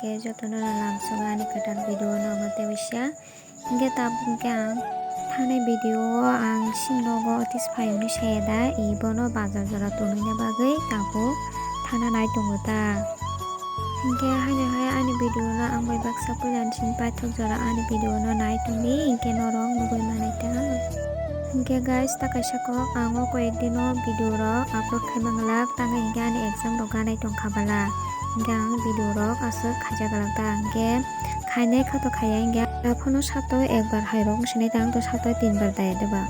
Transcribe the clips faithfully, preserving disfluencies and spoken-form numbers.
Khe jotono no lamsogo ani kwtal video no omo tei uaisa. Hingke tabuk hingke ang thanai video o ang sini nogo office phai hwnwi saya da, i bono bazar jora tonwi na bagwi tabuk thana nai tongo ta. Hingke haino hai ani video no ang bai baksa puila ni simi paithak jora ani video no nai tongdi, hingke norok nugwi manai ta. Hingke guys, ta kaisa kok ang o koyek dino video rok upload khai manglak, tangwi hingke ani exam rok ganai tongkha bala, hingke ang video rok aswk khaijak glak ta, hingke khainai kha to khaiya hingke, aphano saptao ekbar hai rok wngsinai ta, ang to saptao tinbar daya deba.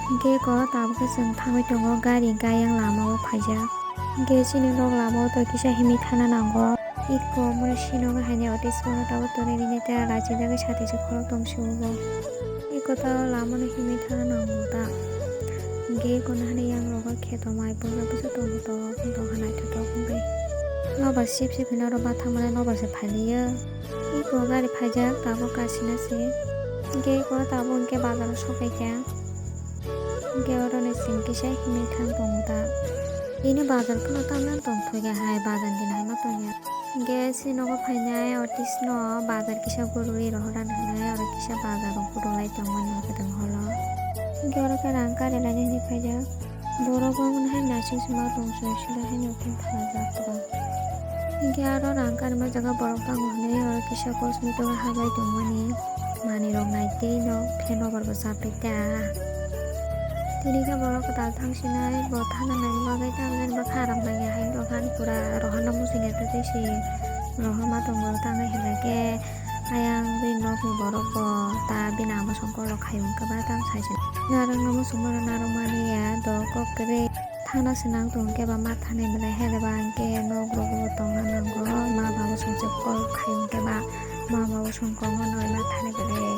Hingke ko tabuk khe chwng thangwi tongo, gari hingke ayang lama o phaijak. Hingke chini nok lama o to kisa himwi thana nango. Iko omo sino haino office bono tabuk tonwi rini ta, lachijagwi sati se khorok tong se o bo. Iko ta lama no himwi thana nango ta. Hingke iko no haino yang rogo kheto mai buja buja tongo to, tongkha naithotok wngwi. Nobar sip sip hino oro bathang mane nobar se phailiyo. Iko gari phaijak tabuk kasina se. Hingke iko tabuk hingke bazar o sopaikha. Hingke oro ni simi kisa himwi thang tongo ta. Bini bazar phano tamjani tongthokya hai, bazar ni din hai ma tongya. Hingke se nogo phainai office no bazar kisa gurui rohorani hinwi oro kisa bazar o gurulai tongmani hwnkhe tong holo. Hingke oro khe rang karilaini hinwi phaijak. Borok bo wngkha hai naising se ma tong soi soi haino khe phalajak borok. Hingke aro rang karima jaga borok tango hinwi oro kisa cosmetics o habai tongmani manwi rok nai tei no khe nobar bo chapri ta. Tini khe borok kwtal thang sinai bo thana nai bagwi tamjani bwkha rok nangya hai dogan pura rohorna muchungya tei se rohorma tongo tamo hinai khe. Ayang bini nokni borok bo ta bini ama songkol rok khai wngkhe ba tamo sai se narwkno muchungmano narwkmani ya do kok kwrwi thana se nang tong khe ba ma thani belai hai ba hwnkhe nok rogo bo tongna nango ma ba bo songse kol khai wngkhe ba ma ba bo songkol mano ma thani belai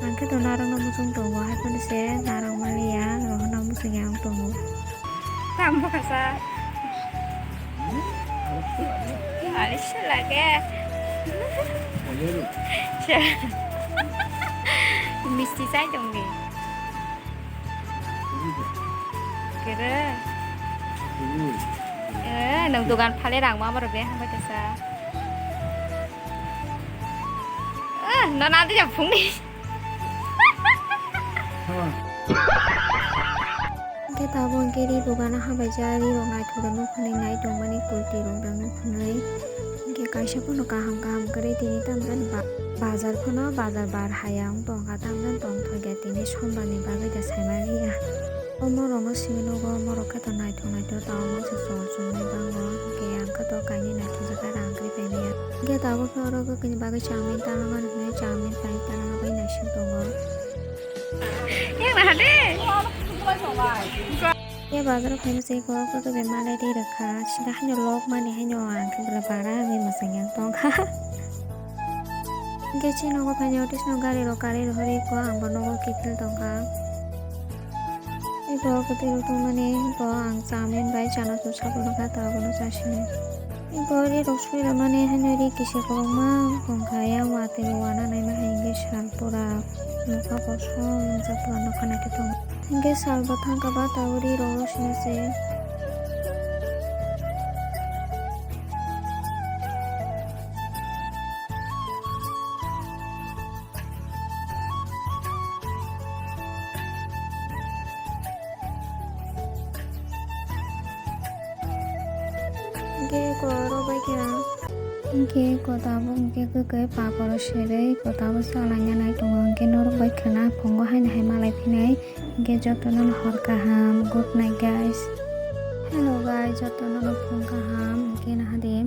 hwnkhe to narwkno muchung tongo hai phano se narwkmani ya rohorna muchungya wng tongo. Tamo kasa. Malis lage. Misti chai tongdi. Kere. Eh, nang dogan phale rang ma baro be hambai kasa. Eh, no nanti jam phungni. Hingke tabuk hingke ri bo gana hambaijak, ri rok naithok da nukhanai nai tongmani kulti rok da nukhanai. Hingke kaisa phano kaham kaham kwrwi tini tamjani ba-, bazar phano bazar bar haya wng tongkha tamjani tongthokya tini sombar ni bagwi da saimaliya. O morok no simi nogo, morok khe to naithok naithok tao mangsa chol chumui bango, hingke ang khe to kainwi naithokjak khe rang kwrwi paimaya. Hingke tabuk khe oro bwkwi ni bagwi chowmin tanamani hwnwi chowmin pai tanama bai naising tongo. Yang naha de. Ye bazar o phaima se ko ko to be malai ri rwkha. Sida haino lok mani haino ang khe bwla bara wngwi mwsang yang tongkha. Hingke chini nogo phaina office no gari rok karwi rohorwi ko ang bo nogo kiphil tongkha. Eko kwtwi rok tongmani bo ang chowmin bai chana chu sabulokha ta abono chasinai. Eko ri rok sui rwmani haino ri kisa kwbangma wngkha yang watwi bo wana naima hai hingke sal pura nokha kosom wngjak pura nokha naithotok. Hingke sal bo thangkha ba tabuk ri rok sina se. Hingke ko oro bai khe ang. Hingke ko tabuk hingke kwkwi paporo serwi ko tabuk salaina nai tongo hingke norok bai khwna phungo haino hai malai phinai. Hingke jotono no hor kaham, good night guys. Hello guys, jotono no phung kaham, hingke nahadi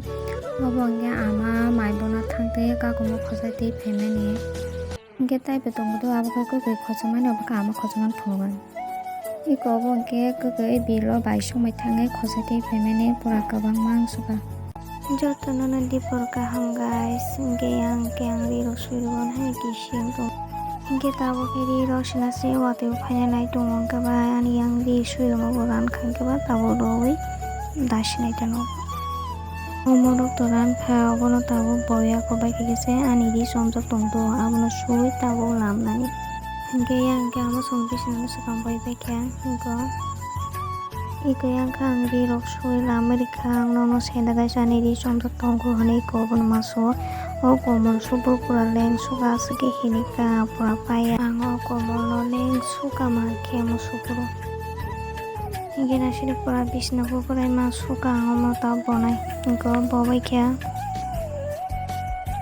obo hingke ama mai bono thangtwi kakumo khosai twi phaimani. Hingke taibo tongo do abo khe kwkwi khosokmani obo khe ama khosokmani phunukgo. Eko obo hingke kwkwi bilo bai songbai thangwi khosai twi phaimani pura kwbangma wngsuka. Jotono no dipor kaham guys, hingke yang hingke ang ri rok sui rwgo hai kisi wng tong. Hingke tabuk khe ri rok sina se watwi bo phaina nai tongo hingke ba ani yang ri sui rwma bo rankha hingke ba tabuk rwui da sinai ta nogo. Omo rok to rankha obono tabuk boya kok bai khe se ani ri chomjak tong do abono sui tabuk lamnani. Hingke yang hingke amo chomjak sinani swkang bai bai khe hingke. Iko yang kha ang ri rok sui lamwi rikha, ang nono sai da guys, ani ri chomjak tongo hwnwi iko bono ma so. O komol suk bwrwi pura leng suka aswk khe hini kha pura paya. Ang o komol no leng suka ma khe mo sukuro. Hinkhe naisidi pura bisna bo kwbrai ma suka ang omo ta bonai. Iko bo bai khe.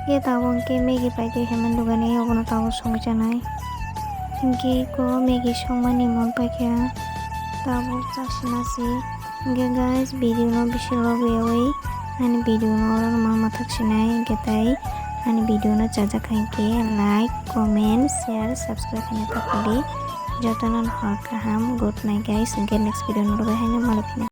Khe tabuk hinkhe Maggie pai twi hwnwi dugani obono tabuk songwi chanai. Hinkhe iko Maggie songmani mon paikha tabuk chasina se. Hinkhe guys, video no bisi logi yawi ani video no oro ma mathak sinai hinkhe tai ani video no chajak hinkhe like, comment, share, subscribe hwnwi ta kuli. Jotono hor kaham, good night guys, hinkhe next video no logi haino malai phina.